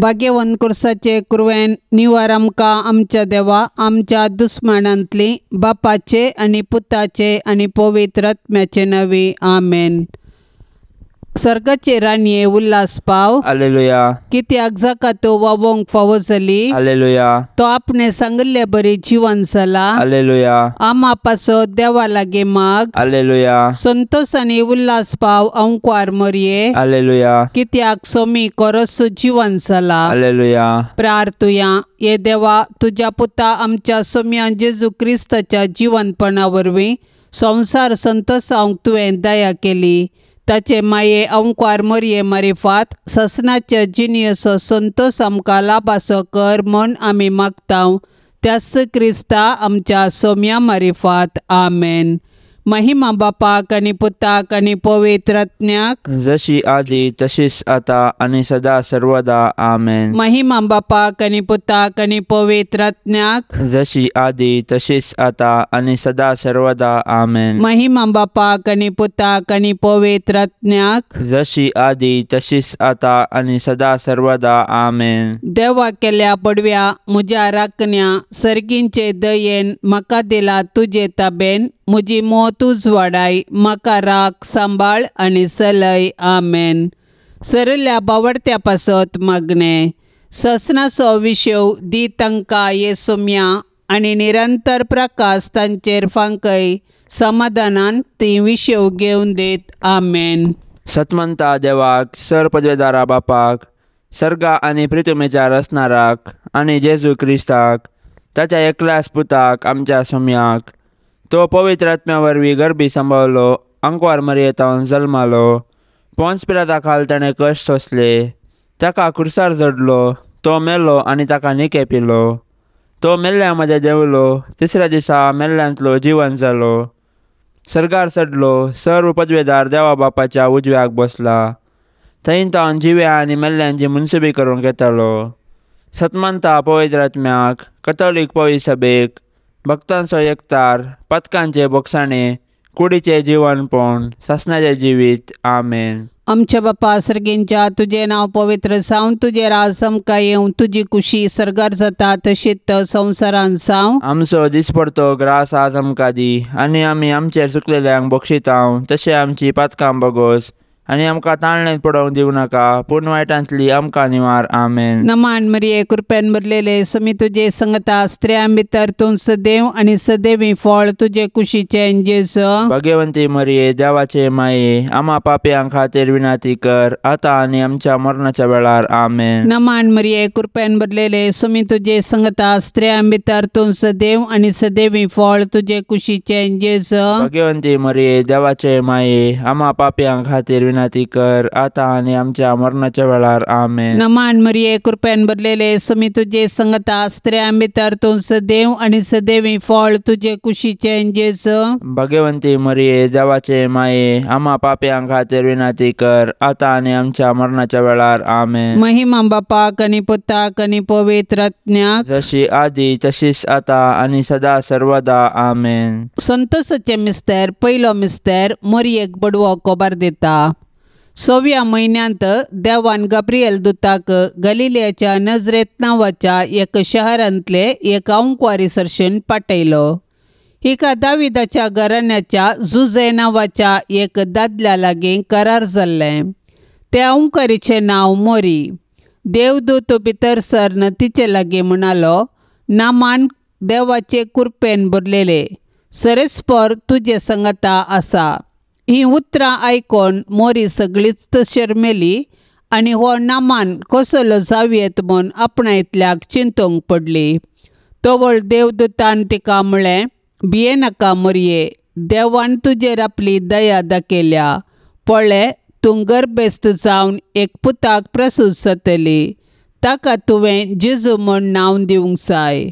भाग्यवंत कुर्साचे कुरवेन निवार आमकां आमच्या देवा आमच्या दुस्मानांतली बापाचे आनी पुताचे आनी पवित्र आत्म्याचे नांवी आमेन. सर्गाचे राणये उल्हास पाव. हालेलुया. कित्याक जाका तो वावोंक फावो जाली. हालेलुया. तो आपणे सांगिल्ले बरी जिवन जाला. हालेलुया. आमा पासत देवा लागीं माग. हालेलुया. संतोष आनी उल्हास पाव अंकवार मरये. हालेलुया. कित्याक सोमी कोरस जिवन जाला. हालेलुया. प्रार्थुया. हे देवा तुज्या पुता आमच्या सोम्या जेजू क्रिस्ताच्या जिवनपणा वरवीं संवसार संतोषावंक तुवें दया केली. ताचे माये अंकवार मरये मारिफात ससनाच्या जिणेचो संतोष आमकां लाभासो कर म्हूण आमी मागता त्याच क्रिस्ता आमच्या सोम्या मारिफात. आमेन. महिमा बापाक आनी पुताक आनी पवित्र आत्म्याक, जशी आदी तशीच आता आनी सदा सर्वदा. आमेन. महिमा बापाक आनी पुताक आनी पवित्र आत्म्याक, जशी आदी तशीच आता आनी सदा सर्वदा. आमेन. महिमा बापाक आनी पुताक आनी पवित्र आत्म्याक, जशी आदी तशीच आता आनी सदा सर्वदा. आमेन. देवा केल्या पडव्या म्हज्या राखण्या सर्गींचे दयेन म्हाका दिला तुजे ताबेन म्हजी मोत उजवाडाय म्हाका राख सांबाळ आनी सलय. आमेन. सरल्या बावडत्या पासत मागणें ससनाचो विशेव दी तांकां ये सोम्या आनी निरंतर प्रकाश तांचेर फांकय समाधानान ती विशेव घेवन देत. आमेन. सतमंता देवाक सर पदवेदारा बापाक सर्गा आनी प्रितुमेच्या रचणाराक आनी जेजू क्रिस्ताक ताच्या एकल्याच पुताक आमच्या सोम्याक तो पवित्र आत्म्या वरवीं गर्भी सांबाळलो अंकवार मरयेतावन जल्मालो पोन्स पिलाता खाल ताणें कश्ट सोंसले ताका कुर्सार जडलो तो मेलो आनी ताका निके पिलो तो मेल्ल्या मदें देंवलो तिसऱ्या दिसा मेल्ल्यांतलो जिवन जालो सर्गार चडलो सर्व पदवेदार देवा बापाच्या उजव्याक बसला थंय तावन जिव्या आनी मेल्ल्यांची मुनसुबी करूंक येतालो. सतमंता पवित्र आत्म्याक कथोलीक पवित्र सभेक भक्तांचो एकतार पथकांचे बोगसाणे कुडीचे जिवनपण सासणाचें जिवीत. आमेन. आमच्या बापा सर्गींच्या तुजें नांव पवित्र जावं तुजें राज आमकां येवं तुजी कुशी सर्गार जाता तशीच संवसारांत जावं. आमचो दिसपडतो ग्रास आज आमकां दी आनी आमी आमचेर चुकलेल्यांक बक्षितांव तशें आमची पातकां बगोस आनी आमकां ताळणेंत पडोवंक दिवं नाका पूण वायटांतली आमकां निवार. आमेन. नमान मरिये कृपेन भरलेले समी तुजे संगता स्त्रियां भितर तूं सदैव आनी सदैवी फळ तुजे कुशीचें जेजू. भाग्यवंती मरिये देवाचे माये आमा पापयां खातीर विनंती कर आतां आनी आमच्या मरणाच्या वेळार. आमेन. नमान मरिये कृपेन भरलेले समी तुजे संगता स्त्रियां भितर तूं सदैव आनी सदैवी फळ तुजे कुशीचें जेजू. भाग्यवंती मरिये देवाचे माये आमा पापयां खातीर विनंती कर आतां आनी आमच्या मरणाच्या वेळार. आमेन. नमान मरिये कृपेन भरलेले समी तुजे संगता स्त्रियां भितर तूं सदैव आनी सदैवी फळ तुजे कुशीचें जेजू. भाग्यवंती मरिये देवाचे माये आमा पापयां खातीर विनंती कर आतां आनी आमच्या मरणाच्या वेळार. आमेन. महिमा बापाक आनी पुताक आनी पवित्र आत्म्याक, जशी आदी तशीच आतां आनी सदा सर्वदा. आमेन. संतोषाचे मिस्तर पयलो मिस्तर मरियेक बडवो कोबार दिता. सव्या म्हयन्यांत देवान गाब्रिएल दुताक गलिलियाच्या नजरेत नांवाच्या एक शहरांतले एक अंकवारी सरशेन पाठयलो. हिका दाविदाच्या घराण्याच्या जुजे नांवाच्या एक दादल्या लागीं करार जाल्लें. त्या अंकवारीचें नांव मोरी. देवदूत भितर सरन तिचे लागीं म्हणालो, नामान देवाचे कुरपेन भरलेले सरेस्पर तुजे संगता आसा. ही उतरां आयकोन मोरी सगळीच शरमेली आनी हो नामान कसलो जावयेत म्हूण आपणायतल्याक चिंतूंक पडली. तवळ देवदूतान तिका म्हळें, भियेनाका मोरये, देवान तुजेर आपली दया दाखयल्या. पळय तूं गर्भेस्त जावन एक पुताक प्रसूत जातली. ताका तुवें जेजू म्हूण नांव दिवंक जाय.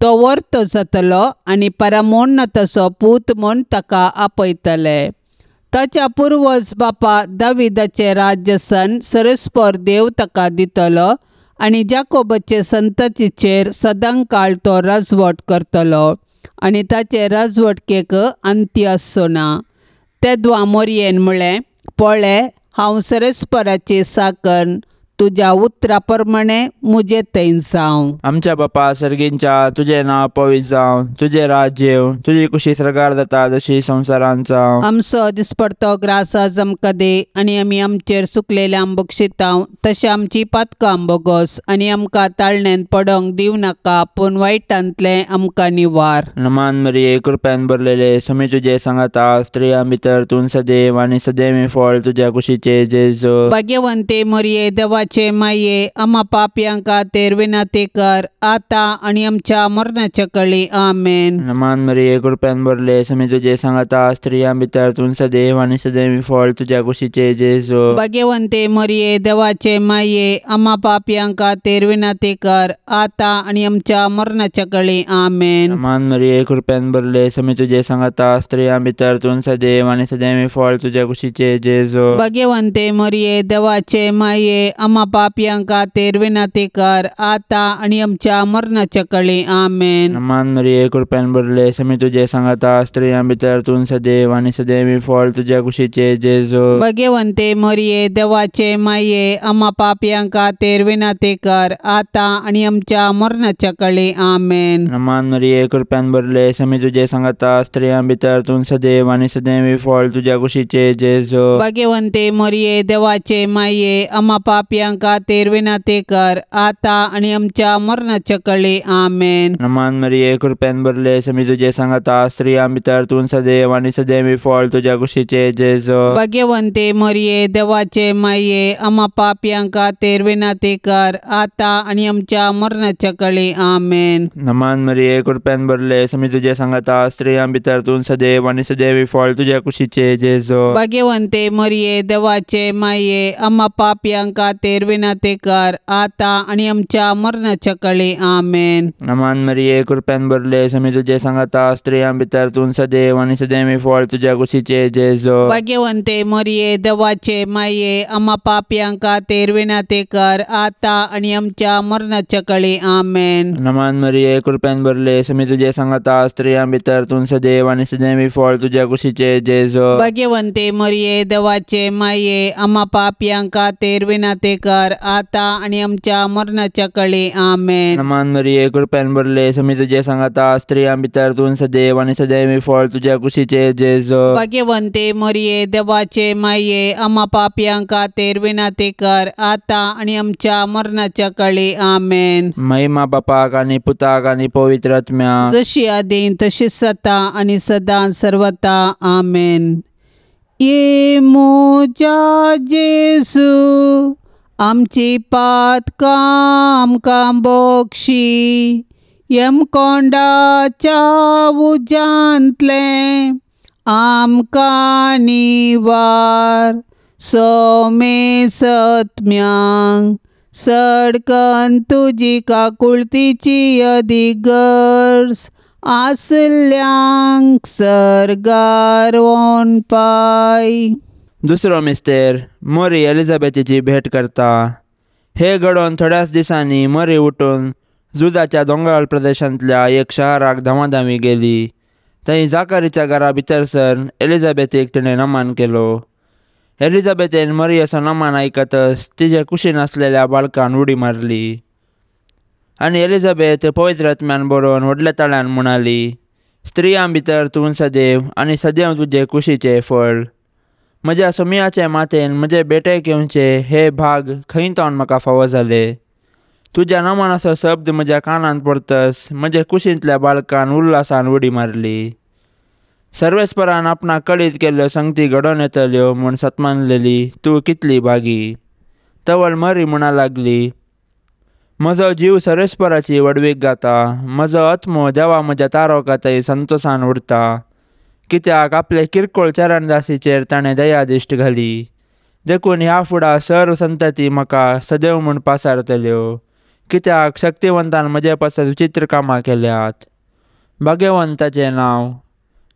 तो वर्तो जातलो आनी परमोन्नताचो पूत म्हूण ताका आपयतले. ताच्या पुर्वज बापा दाविदाचें राज्य सन सरस्पर देव ताका दितलो आनी जाकोबाचे संततीचेर सदांकाळ तो राजवट करतलो आनी ताचे राजवटकेक अंत्य आसचो ना. तेदवा मोरयेन म्हळें, पळय हांव सरस्पराची साकन तुज्या उतरा प्रमाणे मुजे थंय जावं. आमच्या बापा सर्गींच्या तुजें नांव पवित्र जावं, तुजें राज्य येवं, तुजी कुशी सर्गार जाता जशी संवसारांत जावं. आमचो दिसपडतो ग्रास आज आमकां दी आनी आमी आमचेर चुकलेल्यांक बक्षितांव तशें आमची पातकां बोगोस आनी आमकां ताळण्यांत पडोंक दिवं नाका पूण वायटांतलें आमकां निवार. नमान मरिये कृपेन भरलेले स्वामी तुजे सांगाता, स्त्रियां भितर तूं सदैव आनी सदैव फळ तुज्या कुशीचे जेजू. भाग्यवंते मरिये देवाचे माये आमा पापयां खातीर विनंती कर आतां आनी आमच्या मरणाच्या कळी. आमेन. नमान मरिये कृपेन भरले स्वामी तुजे सांगाता, स्त्रियां भितर तूं सदैव आनी सदैव फळ तुज्या कुशीचे जेजू. भाग्यवंते मरिये देवाचे माये आमा पापयां खातीर विनंती कर आतां आनी आमच्या मरणाच्या कळी. आमेन. नमान मरिये कृपेन भरले स्वामी तुजे सांगाता, स्त्रियां भितर तूं सदैव आनी सदैव फळ तुज्या कुशीचे जेजू. भाग्यवंते मरिये देवाचे माये आमा पापयां खातीर विनंती कर आतां आनी आमच्या मरणाच्या कळी. आमेन. नमान मरिये कृपेन भरले स्वामी तुजे सांगाता, स्त्रियां भितर तूं सदैव आनी सदैव फळ तुज्या कुशीचे जेजू. भाग्यवंते मरिये देवाचे माये आमा पापयां खातीर विनंती कर आतां आनी आमच्या मरणाच्या कळी. आमेन. नमान मरिये कृपेन भरले स्वामी तुजे सांगाता, स्त्रियां भितर तूं सदैव आनी सदैव फळ तुज्या कुशीचे जेजू. भाग्यवंते मरिये देवाचे माये आमा पापयां खातीर विनंती कर आतां आनी आमच्या मरणाच्या कळी. आमेन. नमान मरिये कृपेन भरले स्वामी तुजे सांगाता, स्त्रियां भितर तूं सदैव आनी सदैव फळ तुज्या कुशीचे जेजू. भाग्यवंते मरिये देवाचे माये आमा पापयां खातीर विनंती कर आतां आनी आमच्या मरणाच्या कळी. आमेन. नमान मरिये कृपेन भरले स्वामी तुजे सांगाता, स्त्रियां भितर तूं सदैव आनी सदैव फळ तुज्या कुशीचे जेजू. भाग्यवंते मरिये देवाचे माये आमा पापयां खातीर विनंती कर आतां आनी आमच्या मरणाच्या कळी. आमेन. नमान मरिये कृपेन भरले स्वामी तुजे सांगाता, स्त्रियां भितर तूं सदैव आनी सदैव फळ तुज्या कुशीचे जेजू. भाग्यवंते मरिये देवाचे माये आमा पापयां खातीर विनंती कर आतां आनी आमच्या मरणाच्या कळी. आमेन. नमान मरिये कृपेन भरले स्वामी तुजे सांगाता, स्त्रियां भितर तूं सदैव आनी सदैव फळ तुज्या कुशीचे जेजू. भाग्यवंते मरिये देवाचे माये आमा पापयां खातीर विनंती कर आतां आनी आमच्या मरणाच्या कळी. आमेन. नमान मरिये कृपेन भरले स्वामी तुजे सांगाता, स्त्रियां भितर तूं सदैव आनी सदैव फळ तुज्या कुशीचे जेजू. भाग्यवंते मरिये देवाचे माये आमा पापयां खातीर विनंती कर आतां आनी आमच्या मरणाच्या कळी. आमेन. महिमा बापाक आनी पुताक आनी पवित्र आत्म्याक, जशी आदीं तशीच आतां आनी सदां सर्वता. आमेन. ये म्हज्या जेजू आमची पातकां आमकां बक्षी, यमकोंडाच्या उज्यांतलें आमकां निवार, सोमे सत्म्यांक सडकन तुजी काकुळतीची अदीक गरज आसल्यांक सर्गार वोन पाय. दुसरो मिस्तेर मरी एलिझाबेथीची भेट करता. हे घडोवन थोड्याच दिसांनी मरी उठून जुदाच्या दोंगराळ प्रदेशांतल्या एक शहराक धांवाधांवी गेली. थंय जाकारीच्या घरा भितर सर एलिझाबेथीक तिणें नमान केलो. एलिझाबेथीन मरियेचो नमान आयकतच तिजे कुशीन आसलेल्या बाळकान उडी मारली आनी एलिझाबेथ पवित्र आत्म्यान बरोवन व्हडल्या ताळ्यान म्हणाली, स्त्रियां भितर तूं सदैव आनी सदैव तुजे कुशीचें फळ. म्हज्या सोमयाचे मातेन म्हजे बेटेक येवचे हे भाग खंय तावन म्हाका फावो जाले. तुज्या नमनाचो शब्द म्हज्या कानांत पडतस म्हजे कुशींतल्या बाळकान उल्हासान उडी मारली. सर्वेस्परान आपणाक कळीत केल्ल्यो संगती घडोवन येतल्यो म्हूण सतमानलेली तूं कितली भागी. तवळ मरी म्हणा लागली, म्हजो जीव सर्वेस्पराची व्हडवीक गाता, म्हजो आत्मो देवा म्हज्या तारोकातय संतोसान उरता. कित्याक आपले किरकोळ चरणदासीचेर ताणें दयादिश्ट घाली. देखून ह्या फुडा सर्व संतती म्हाका सदैव म्हूण पासारतल्यो. कित्याक शक्तिवंतान म्हजे पासत विचित्र कामां केल्यात. भाग्यवंताचें नांव.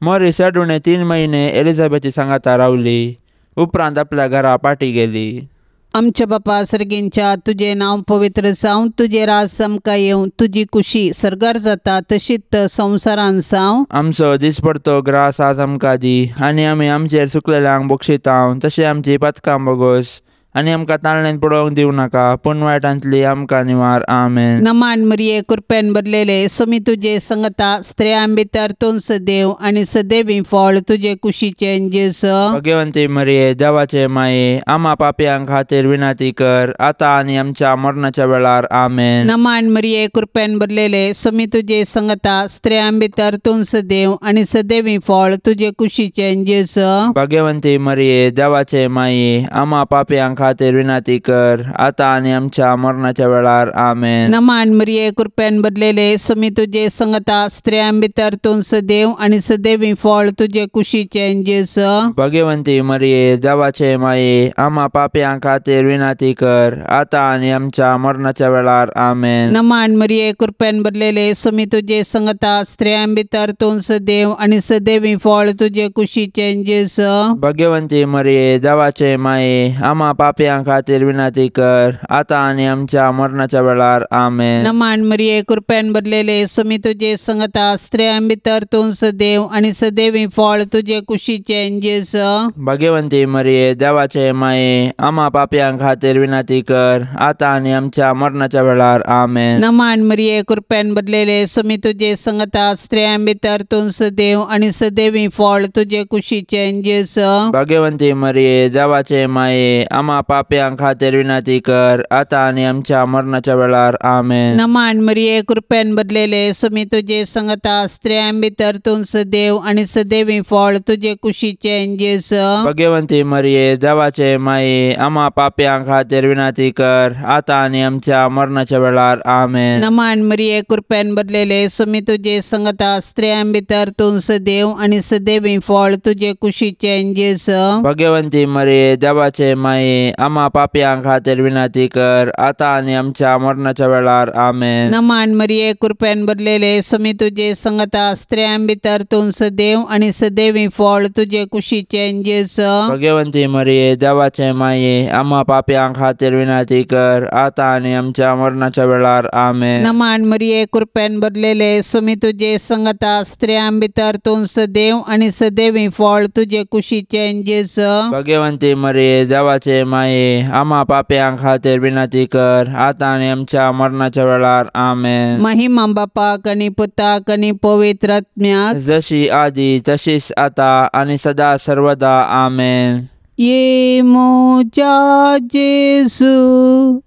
मरी चड उणें 3 म्हयने एलिझाबेथी सांगाता रावली. उपरांत आपल्या घरा पाटी गेली. आमच्या बापा सर्गींच्या तुजें नांव पवित्र जावं, तुजें राज आमकां येवं, तुजी कुशी सर्गार जाता तशीच संवसारान जावं. आमचो दिसपडतो ग्रास आज आमकां दी आनी आमी आमचेर चुकलेल्यांक बक्षितांव तशें आमची पातकां बोगोस आनी आमकां ताळणेन पडोवंक दिवं नाका, पूण वायटांतली आमकां निवार. आमेन. नमान मरिये, कृपेन भरलेले, स्वामी तुजे संगता, स्त्रियां भितर तूं सदैव आनी सदैवी फळ तुजे कुशीचें जेजू. भगवंती मरिये, देवाचे माये, आमा पापयां खातीर विनंती कर, आतां आनी आमच्या मरणाच्या वेळार. आमेन. नमान मरिये, कृपेन भरलेले, स्वामी तुजे संगता, स्त्रियां भितर तूं सदैव आनी सदैवी फळ तुजे कुशीचें जेजू. भगवंती मरिये, देवाचे माये, आमा पापयां खातीर विनंती कर, आतां आनी आमच्या मरणाच्या वेळार. आमेन. नमान मरिये, कृपेन भरलेले, स्वामी तुजे संगता, स्त्रियां भितर तूं सदैव आनी सदैवी फळ तुजे कुशीचें जेजू. भगवंती मरिये, देवाचे माये, आमा पापयां खातीर विनंती कर, आतां आनी आमच्या मरणाच्या वेळार. आमेन. नमान मरिये, कृपेन भरलेले, स्वामी तुजे संगता, स्त्रियां भितर तूं सदैव आनी सदैवी फळ तुजे कुशीचें जेजू. भगवंती मरिये, देवाचे माये, आमा पापयां खातीर विनंती कर, आतां आनी आमच्या मरणाच्या वेळार. आमेन. नमान मरिये, कृपेन भरलेले, स्वामी तुजे संगता, स्त्रियां भितर तूं सदैव आनी सदैवी फळ तुजे कुशीचें जेजू. भगवंती मरिये, देवाचे माये, आमा पापयां खातीर विनंती कर, आतां आनी आमच्या मरणाच्या वेळार. आमेन. नमान मरिये, कृपेन भरलेले, स्वामी तुजे संगता, स्त्रियां भितर तूं सदैव आनी सदैवी फळ तुजे कुशीचें जेजू. भगवंती मरिये, देवाचे माये, आमा पापयां खातीर विनंती कर, आतां आनी आमच्या मरणाच्या वेळार. आमेन. नमान मरिये, कृपेन भरलेले, स्वामी तुजे संगता, स्त्रियां भितर तूं सदैव आनी सदैवी फळ तुजे कुशीचें जेजू. भगवंती मरिये, देवाचे माये, आमा पापयां खातीर विनंती कर, आतां आनी आमच्या मरणाच्या वेळार. आमेन. नमान मरिये, कृपेन भरलेले, स्वामी तुजे संगता, स्त्रियां भितर तूं सदैव आनी सदैवी फळ तुजे कुशीचें जेजू. भगवंती मरिये, देवाचे माये, आमा पापयां खातीर विनंती कर, आतां आनी आमच्या मरणाच्या वेळार. आमेन. नमान मरिये, कृपेन भरलेले, स्वामी तुजे संगता, स्त्रियां भितर तूं सदैव आनी सदैवी फळ तुजे कुशीचें जेजू. भगवंती मरिये, देवाचे माये, आमा पापयां खातीर विनंती कर, आतां आनी आमच्या मरणाच्या वेळार. आमेन. नमान मरिये, कृपेन भरलेले, स्वामी तुजे संगता, स्त्रियां भितर तूं सदैव आनी सदैवी फळ तुजे कुशीचें जेजू. भगवंती मरिये, देवाचे माये, आमा पापयां खातीर विनंती कर, आतां आनी आमच्या मरणाच्या वेळार. आमेन. महिमा बापाक आनी पुताक आनी पवित्र आत्म्याक, जशी आदी तशीच आता आनी सदा सर्वदा. आमेन. ये म्हज्या जेजू,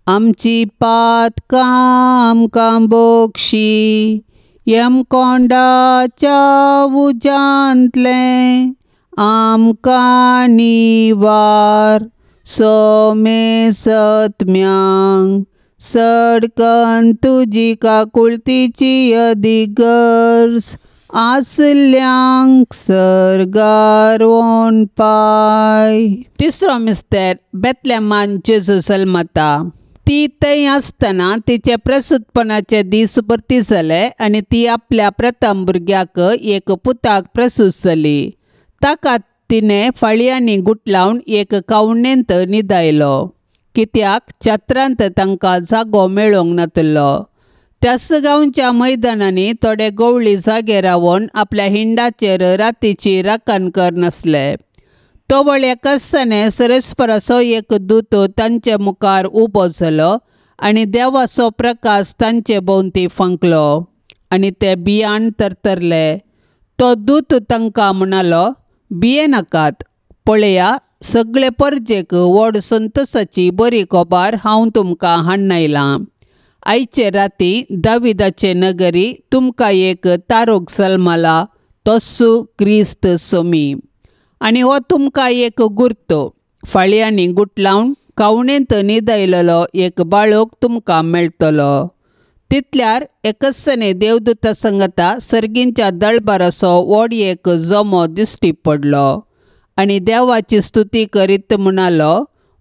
आमची पातकां आमकां बोगशी, यमकोंडाच्या उज्यांतलें आमकां निवार, सोमे सत्म्यांक सडकन तुजी काकुळतीची अदीक गरज आसल्यांक सर्गार वोन पाय. तिसरो मिस्तेर, बेतलेमान जेजू जल्मता. ती थंय आसतना तिचे प्रसूतपणाचे दीस भरती जाले आनी ती आपल्या प्रथम भुरग्याक एक पुताक प्रसूत जाली. ताका तिणें फाळयांनी गुटलावन एक कावणेंत न्हिदायलो, कित्याक छत्रांत तांकां जागो मेळोंक नातलो. त्याच गांवच्या मैदानांनी थोडे गवळी जागे रावन आपल्या हिंडाचेर रातीची राखण करनासले. तवळ एकासाने सरस्पराचो एक दूत तांचे मुखार उबो जालो आनी देवाचो प्रकाश तांचे भोंवती फांकलो आनी ते बियान तरतरले. तो दूत तांकां म्हणालो, भियेनाकात, पळया सगळे परजेक व्हड संतोसाची बरी खबर हांव तुमकां हाडून आयलां. आयचे राती दाविदाचे नगरी तुमकां एक तारोक जल्मला, तोसू क्रिस्त सोमी. आनी हो तुमकां एक गुर्तो, फाळयांनी गुटलावन कावणेंत न्हिदायलेलो एक बाळक तुमकां मेळटलो. तितल्यार एकसने देवदूता संगता सर्गींच्या दळबाराचो व्हड एक जमो दिश्टी पडलो आनी देवाची स्तुती करीत म्हणालो,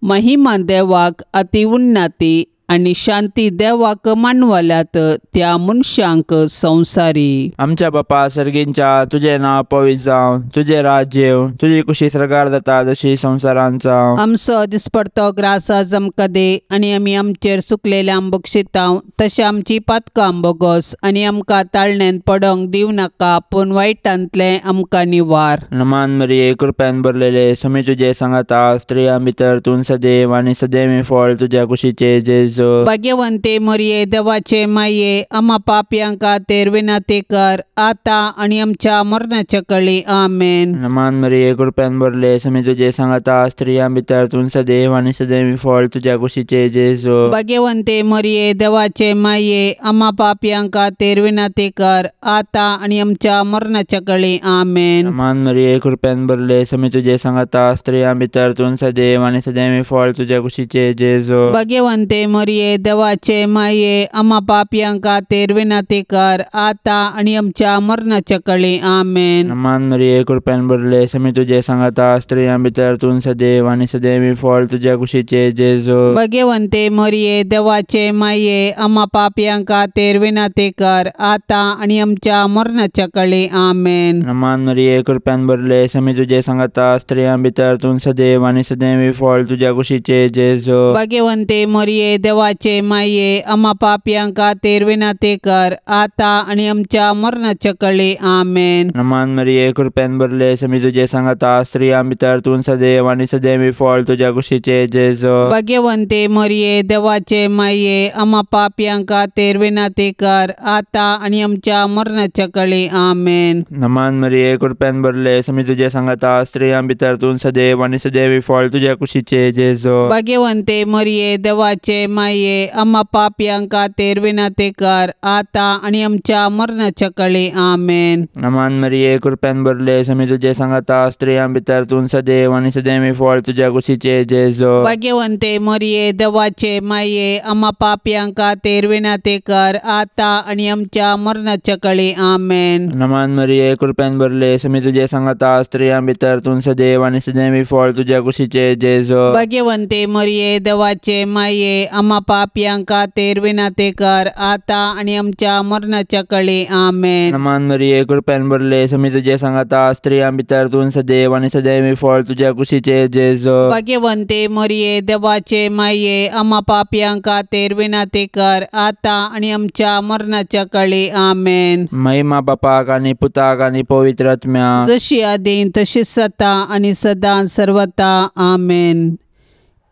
महिमा देवाक अति उन्नती आनी शांती देवाक मानवल्यात त्या मनशांक संवसारी. आमच्या बापा सर्गींच्या तुजें नांव पवित्र जावं, तुजें राज्य येवं, तुजी कुशी सर्गार जाता जशी संवसारांत जावं. आमचो दिसपडतो ग्रास आज आमकां दे आनी आमी आमचेर सुकलेल्यांक बक्षितांव तशें आमची पातकां बोगोस आनी आमकां ताळण्यांत पडोंक दिवं नाका पूण वायटांतलें आमकां निवार. नमान मरिये कृपेन भरलेले स्वामी तुजे सांगाता, स्त्रियां भितर तूं सदैव आनी सदैव फळ तुज्या कुशीचे जेजू. भाग्यवंते मरिये देवाचे माये आमा पापयां खातीर विनंती कर आतां आनी आमच्या मरणाच्या कळी. आमेन. नमान मरिये कृपेन भरले स्वामी तुजे सांगाता, स्त्रियां भितर तूं सदैव आनी सदैव फळ तुज्या कुशीचे जेजू. भाग्यवंते मरिये देवाचे माये आमा पापयां खातीर विनंती कर आतां आनी आमच्या मरणाच्या कळी. आमेन. नमान मरिये कृपेन भरले स्वामी तुजे सांगाता, स्त्रियां भितर तूं सदैव आनी सदैव फळ तुज्या कुशीचे जेजू. भाग्यवंते मरिये देवाचे माये आमा पापयां खातीर विनंती कर आतां आनी आमच्या मरणाच्या कळी. आमेन. नमान मरिये कृपेन भरले स्वामी तुजे सांगाता, स्त्रियां भितर तूं सदैव आनी सदैव फळ तुज्या कुशीचे जेजू. भाग्यवंते मरिये देवाचे माये आमा पापयां खातीर विनंती कर आतां आनी आमच्या मरणाच्या कळी. आमेन. नमान मरिये कृपेन भरले स्वामी तुजे सांगाता, स्त्रियां भितर तूं सदैव आनी सदैव फळ तुज्या कुशीचे जेजू. भाग्यवंते मरिये देवाचे माये आमा पापयां खातीर विनंती कर आतां आनी आमच्या मरणाच्या कळी. आमेन. नमान मरिये कृपेन भरले स्वामी तुजे सांगाता, स्त्रियां भितर तूं सदैव आनी सदैव फळ तुज्या कुशीचे जेजू. भाग्यवंते मरिये देवाचे माये आमा पापयां खातीर विनंती कर आतां आनी आमच्या मरणाच्या कळी. आमेन. नमान मरिये कृपेन भरले स्वामी तुजे सांगाता, स्त्रियां भितर तूं सदैव आनी सदैव फळ तुज्या कुशीचे जेजू. भाग्यवंते मरिये देवाचे माये आमा पापयां खातीर विनंती कर आतां आनी आमच्या मरणाच्या कळी. आमेन. नमान मरिये कृपेन भरले स्वामी तुजे सांगाता, स्त्रियां भितर तूं सदैव आनी सदैव फळ तुज्या कुशीचे जेजू. भाग्यवंते मरिये देवाचे माये आमा पापयां खातीर विनंती कर आतां आनी आमच्या मरणाच्या कळी. आमेन. नमान मरिये कृपेन भरले स्वामी तुजे सांगाता, स्त्रियां भितर तूं सदैव आनी सदैव फळ तुज्या कुशीचे जेजू. भाग्यवंते मरिये देवाचे माये आमा पापयां खातीर विनंती कर आतां आनी आमच्या मरणाच्या कळी. आमेन. नमान मरिये कृपेन भरले स्वामी तुजे सांगाता, स्त्रियां भितर तूं सदैव आनी सदैव फळ तुज्या कुशीचे जेजू. भाग्यवंते मरिये देवाचे माये आमा पापयां खातीर विनंती कर आतां आनी आमच्या मरणाच्या कळी. आमेन. महिमा बापाक आनी पुताक आनी पवित्र आत्म्याक, जशी आदीं तशी सता आनी सदां सर्वता. आमेन.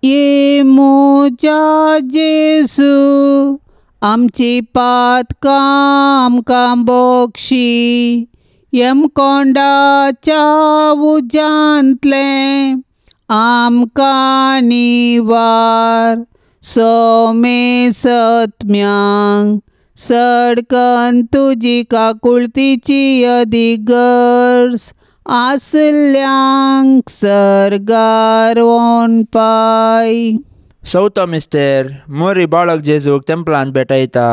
ये म्हज्या जेजू आमची पातकां आमकां बक्षी, यमकोंडाच्या उज्यांतलें आमकां निवार, सोमे सत्म्यांक सडकन तुजी काकुळतीची अदिगर्ज आसल्यांक सर्गार वोनपाय. चवथो मिस्तेर मोरी बाळक जेजूक तेंपलांत भेटयता.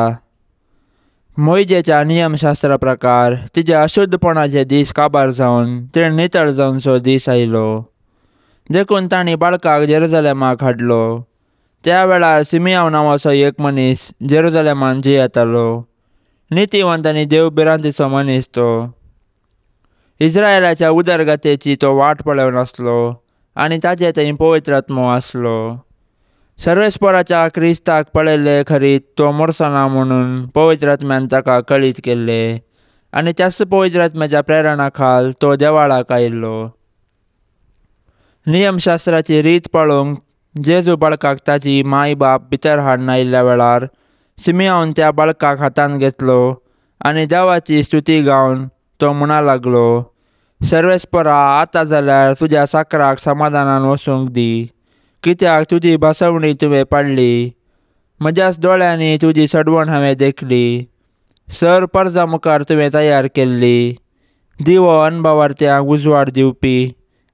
मोयजेच्या नियमशास्त्रा प्रकार तिज्या अशुद्धपणाचे दीस काबार जावन तिणें नितळ जावचो दीस आयलो, देखून तांणी बाळकाक जेरुजलेमाक हाडलो. त्या वेळार सिमियांव नांवाचो एक मनीस जेरुजलेमान जियेतालो. नितीवंत आनी देव भिरांतीचो मनीस तो. इस्रायलाच्या उदरगतेची तो वाट पळोवन आसलो आनी ताचे थंय पवित्र आत्मो आसलो. सर्वेस्पराच्या क्रिस्ताक पळयल्ले खरीत तो मोरसना म्हणून पवित्र आत्म्यान ताका कळीत केल्ले आनी त्याच पवित्र आत्म्याच्या प्रेरणा खाल तो देवाळाक आयिल्लो. नियमशास्त्राची रीत पळोवंक जेजू बाळकाक ताची माय बाप भितर हाडून आयिल्ल्या वेळार सिमियांवन त्या बाळकाक हातांत घेतलो आनी देवाची स्तुती गावन तो म्हणा लागलो, सर्वेस्परा आतां जाल्यार तुज्या साकराक समाधानान वसूंक दी, कित्याक तुजी भासवणी तुवें पाडली, म्हज्याच दोळ्यांनी तुजी सडवण हांवें देखली, सर परजा मुखार तुवें तयार केल्ली, दिवो अनभावार्थ्यांक उजवाड दिवपी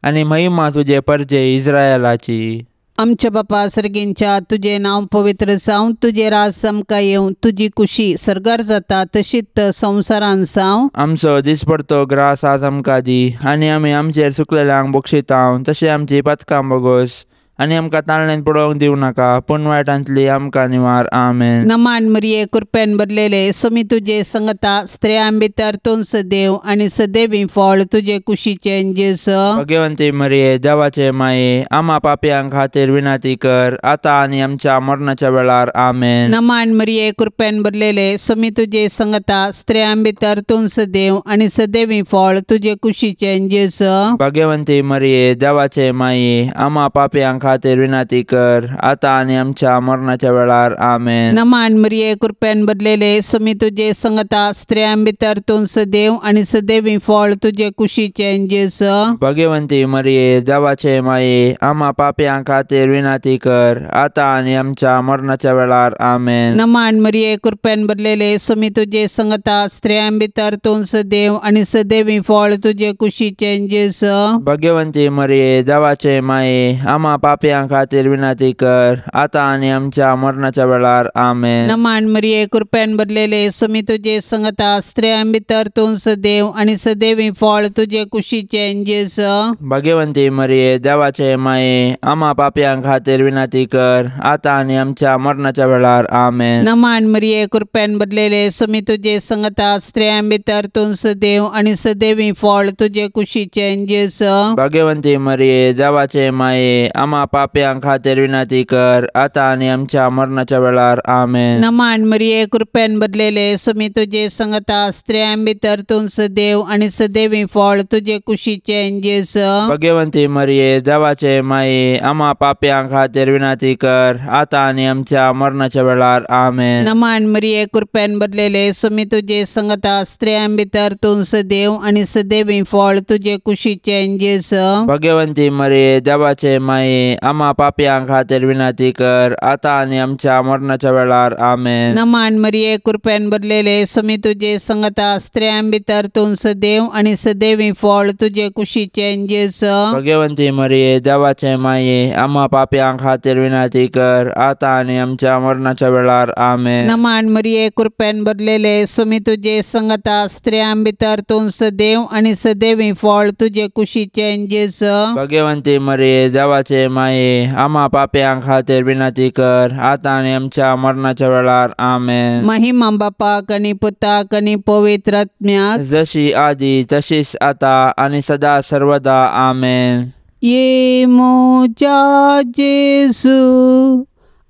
आनी महिमा तुजे परजे इस्रायलाची. आमच्या बापा सर्गींच्या तुजें नांव पवित्र जावं, तुजें राज आमकां येवं, तुजी कुशी सर्गार जाता तशीच संवसारान जावं. आमचो दिसपडतो ग्रास आज आमकां दी आनी आमी आमचेर चुकलेल्यांक बक्षितांव तशें आमची पातकां बोगोस आनी आमकां ताळणेन पडोवंक दिवं नाका, पूण वायटांतली आमकां निवार. आमेन. नमान मरिये, कृपेन भरलेले, स्वामी तुजे संगता, स्त्रियां भितर तूं सदैव आनी सदैवी फळ तुजे कुशीचें जेजू. भगवंती मरिये, देवाचे माये, आमा पापयां खातीर विनंती कर, आतां आनी आमच्या मरणाच्या वेळार. आमेन. नमान मरिये, कृपेन भरलेले, स्वामी तुजे संगता, स्त्रियां भितर तूं सदैव आनी सदैवी फळ तुजे कुशीचें जेजू. भगवंती मरिये, देवाचे माये, आमा पापयां खातीर विनंती कर, आतां आनी आमच्या मरणाच्या वेळार. आमेन. नमान मरिये, कृपेन भरलेले, स्वामी तुजे संगता, स्त्रियां भितर तूं सदैव आनी सदैवी फळ तुजे कुशीचें जेजू. भगवंती मरिये, देवाचे माये, आमा पापयां खातीर विनंती कर, आतां आनी आमच्या मरणाच्या वेळार. आमेन. नमान मरिये, कृपेन भरलेले, स्वामी तुजे संगता, स्त्रियां भितर तूं सदैव आनी सदैवी फळ तुजे कुशीचें जेजू. भगवंती मरिये, देवाचे माये, आमा पापयां खातीर विनंती कर, आतां आनी आमच्या मरणाच्या वेळार. आमेन. नमान मरिये, कृपेन भरलेले, स्वामी तुजे संगता, स्त्रियां भितर तूं सदैव आनी सदैवी फळ तुजे कुशीचें जेजू. भगवंती मरिये, देवाचे माये, आमा पापयां खातीर विनंती कर, आतां आनी आमच्या मरणाच्या वेळार. आमेन. नमान मरिये, कृपेन भरलेले, स्वामी तुजे संगता, स्त्रियां भितर तूं सदैव आनी सदैवी फळ तुजे कुशीचें जेजू. भगवंती मरिये, देवाचे माये, आमा पापयां खातीर विनंती कर, आतां आनी आमच्या मरणाच्या वेळार. आमेन. नमान मरिये, कृपेन भरलेले, स्वामी तुजे संगता, स्त्रियां भितर तूं सदैव आनी सदैवी फळ तुजे कुशीचें जेजू. भगवंती मरिये, देवाचे माये, आमा पापयां खातीर विनंती कर, आतां आनी आमच्या मरणाच्या वेळार. आमेन. नमान मरिये, कृपेन भरलेले, स्वामी तुजे संगता, स्त्रियां भितर तूं सदैव आनी सदैवी फळ तुजे कुशीचें जेजू. भगवंती मरिये, देवाचे माये, आमा पापयां खातीर विनंती कर, आतां आनी आमच्या मरणाच्या वेळार. आमेन. नमान मरिये, कृपेन भरलेले, स्वामी तुजे संगता, स्त्रियां भितर तूं सदैव आनी सदैवी फळ तुजे कुशीचें जेजू. भगवंती मरिये, देवाचे माये, आमा पापयां खातीर विनंती कर, आतां आनी आमच्या मरणाच्या वेळार. आमेन. नमान मरिये, कृपेन भरलेले, स्वामी तुजे संगता, स्त्रियां भितर तूं सदैव आनी सदैवी फळ तुजे कुशीचें जेजू. भगवंती मरिये, देवाचे माये, आमा पापयां खातीर विनंती कर, आतां आनी आमच्या मरणाच्या वेळार. आमेन. महिमा बापाक आनी पुताक आनी पवित्र आत्म्याक, जशी आदी तशीच आता आनी सदा सर्वदा. आमेन. ये म्हज्या जेजू,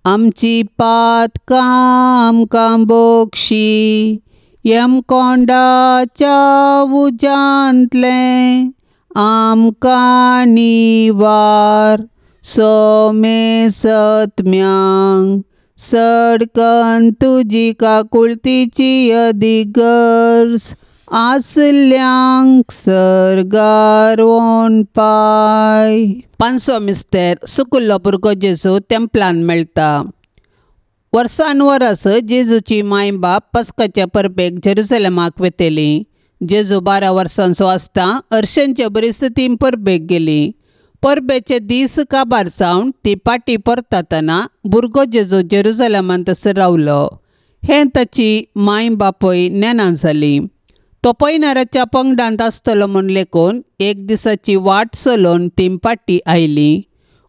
आमची पातकां आमकां बोगशी, यमकोंडाच्या उज्यांतलें आमकां निवार, सोमे सत्म्यांक सडकन तुजी काकुळतीची अदिगर्ज आसल्यांक सर्गार पाय. पांचवो मिस्तेर, सुकुल्लो भुरगो जेजू तेंपलान मेळटा. वर्सान वरस जेजूची माय बाप पस्काच्या परबेक जेरुसलेमाक वेतेली. जेजू 12 वर्सांचो आसता हरशेंचे परिस्थितीन परबेक गेली. परबेचे दीस काबार जावन ती पाटी परतातना भुरगो जेजू जेरुसलेमांत रावलो. हें ताची माय बापूय नेना जाली. तो पयणाराच्या पंगडांत आसतलो म्हूण लेखून एक दिसाची वाट चलोवन ती पाटी आयली.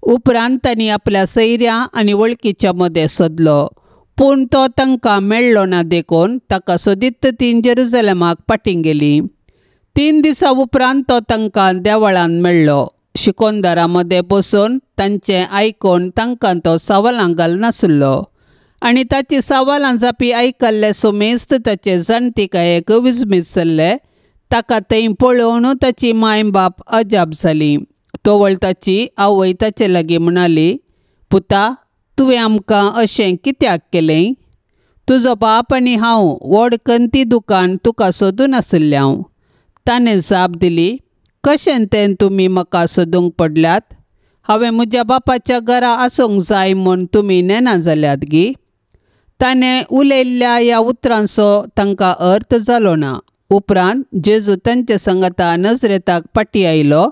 उपरांत तांणी आपल्या सैऱ्या आनी वळखीच्या मदें सोदलो, पूण तो तांकां मेळ्ळो ना देखून ताका सोदीत ती जेरुसलेमाक फाटीं गेली. 3 दिसां उपरांत तो तांकां देवळांत मेळ्ळो. शिकोनदारां मदें बसून तांचें आयकून तांकां तो सवालां घालनासलो आनी ताची सवालां जापी आयकल्ले सुमेस्त ताचे जाणतिकायेक विजमीत जाल्ले. ताका थंय पळोवन ताची माय बाप अजाप जाली. तवळ ताची आवय ताचे लागीं म्हणाली, पुता, तुवें आमकां अशें कित्याक केलें? तुजो बाप आनी हांव व्हड कंती दुकान तुका सोदून आशिल्लें हांव. ताणें जाप दिली, कशें तें तुमी म्हाका सोदूंक पडल्यात? हांवें म्हज्या बापाच्या घरा आसूंक जाय म्हूण तुमी नेना जाल्यात गी? ताणें उलयल्ल्या ह्या उतरांचो तांकां अर्थ जालो ना. उपरांत जेजू तांचे संगता नजरेताक फाटीं आयलो.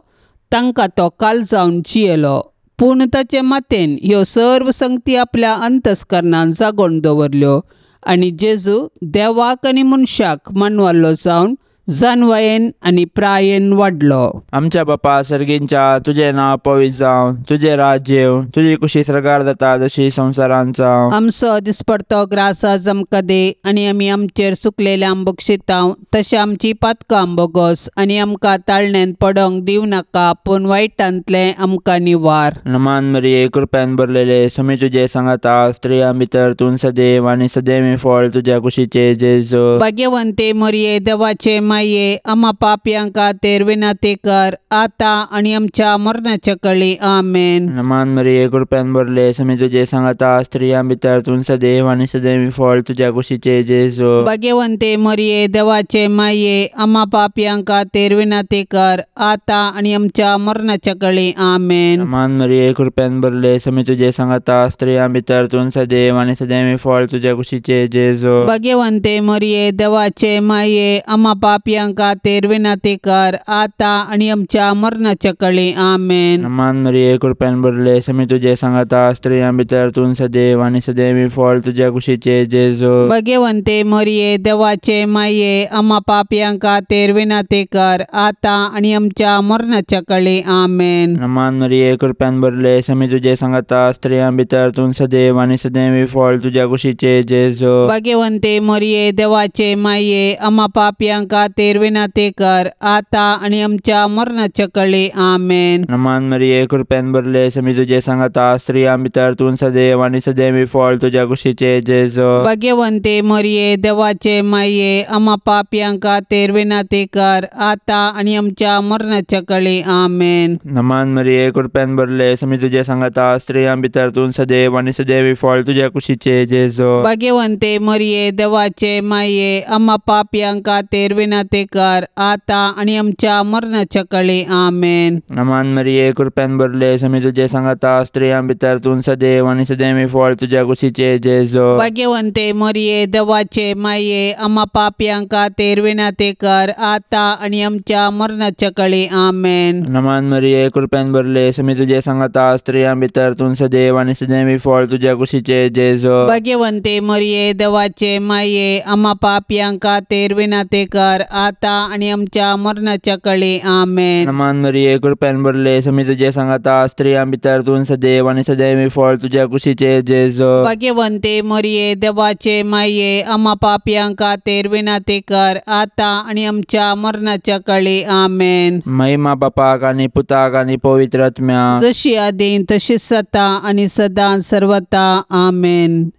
तांकां तो काल जावन जियेलो, पूण ताचे मातेन ह्यो सर्व संगती आपल्या अंतस्करणान जागोवन दवरल्यो आनी जेजू देवाक आनी मनशाक मानवालो जावन जानवायेन आनी प्रायेन वाडलो. आमच्या बापा सर्गींच्या तुजें नांव पवित्र जावं, तुजें राज्य येवं, तुजी कुशी सर्गार जाता जशी संवसारांत जावं. आमचो दिसपडतो ग्रास आज आमकां दी आनी आमी आमचेर सुकलेल्या बक्षितांव तशें आमची पातकां बोगोस आनी आमकां ताळण्यांत पडोंक दिवं नाका पूण वायटांतलें आमकां निवार. नमान मरिये कृपेन भरलेले स्वामी तुजे सांगाता, स्त्रियां भितर तूं सदैव आनी सदैवी फळ तुज्या कुशीचे जेजू. भाग्यवंते मरिये देवाचे माये आमा पापयां खातीर विनंती कर आतां आनी आमच्या मरणाच्या कळी. आमेन. नमान मरिये कृपेन भरले स्वामी तुजे सांगाता, स्त्रियां भितर तूं सदैव आनी सदैवी फळ तुज्या कुशीचे जेजू. भाग्यवंते मरिये देवाचे माये आमा पापयां खातीर विनंती कर आतां आनी आमच्या मरणाच्या कळी. आमेन. नमान मरिये कृपेन भरले स्वामी तुजे सांगाता, स्त्रियां भितर तूं सदैव आनी सदैवी फळ तुज्या कुशीचे जेजू. भाग्यवंते मरिये देवाचे माये आमा पापयां खातीर विनंती कर आतां आनी आमच्या मरणाच्या कळी. आमेन. नमान मरिये कृपेन भरले स्वामी तुजे सांगाता, स्त्रियां भितर तूं सदैव आनी सदैवी फळ तुज्या कुशीचे जेजू. भाग्यवंते मरिये देवाचे माये आमा पापयां खातीर विनंती कर आतां आनी आमच्या मरणाच्या कळी. आमेन. नमान मरिये कृपेन भरले स्वामी तुजे सांगाता, स्त्रियां भितर तूं सदैव आनी सदैवी फळ तुज्या कुशीचे जेजू. भाग्यवंते मरिये देवाचे माये आमा पापयां खातीर विनंती कर आतां आनी आमच्या मरणाच्या कळी. आमेन. नमान मरिये कृपेन भरले स्वामी तुजे सांगाता, स्त्रियां भितर तूं सदैव आनी सदैवी फळ तुज्या कुशीचे जेजू. भाग्यवंते मरिये देवाचे माये आमा पापयां खातीर विनंती कर आतां आनी आमच्या मरणाच्या कळी. आमेन. नमान मरिये कृपेन भरले स्वामी तुजे सांगाता, स्त्रियां भितर तूं सदैव आनी सदैवी फळ तुज्या कुशीचे जेजू. भाग्यवंते मरिये देवाचे माये आमा पापयां खातीर विनंती कर आतां आनी आमच्या मरणाच्या कळी. आमेन. नमान मरिये कृपेन भरले स्वामी तुजे सांगाता, स्त्रियां भितर तूं सदैव आनी सदैवी फळ तुज्या कुशीचे जेजू. भाग्यवंते मरिये देवाचे माये आमा पापयां खातीर विनंती कर आतां आनी आमच्या मरणाच्या कळी. आमेन. नमान मरिये कृपेन भरले स्वामी तुजे सांगाता, स्त्रियां भितर तूं सदैव आनी सदैवी फळ तुज्या कुशीचे जेजू. भाग्यवंते मरिये देवाचे माये आमा पापयां खातीर विनंती कर आतां आनी आमच्या मरणाच्या कळी. आमेन. नमान मरिये कृपेन भरले स्वामी तुजे सांगाता, स्त्रियां भितर तूं सदैव आनी सदैवी फळ तुज्या कुशीचे जेजू. भाग्यवंते मरिये देवाचे माये आमा पापयां खातीर विनंती कर आतां आनी आमच्या मरणाच्या कळी. आमेन. महिमा बापाक आनी पुताक आनी पवित्र आत्म्याक, जशी आदीं तशीच आतां आनी सदां सर्वता. आमेन.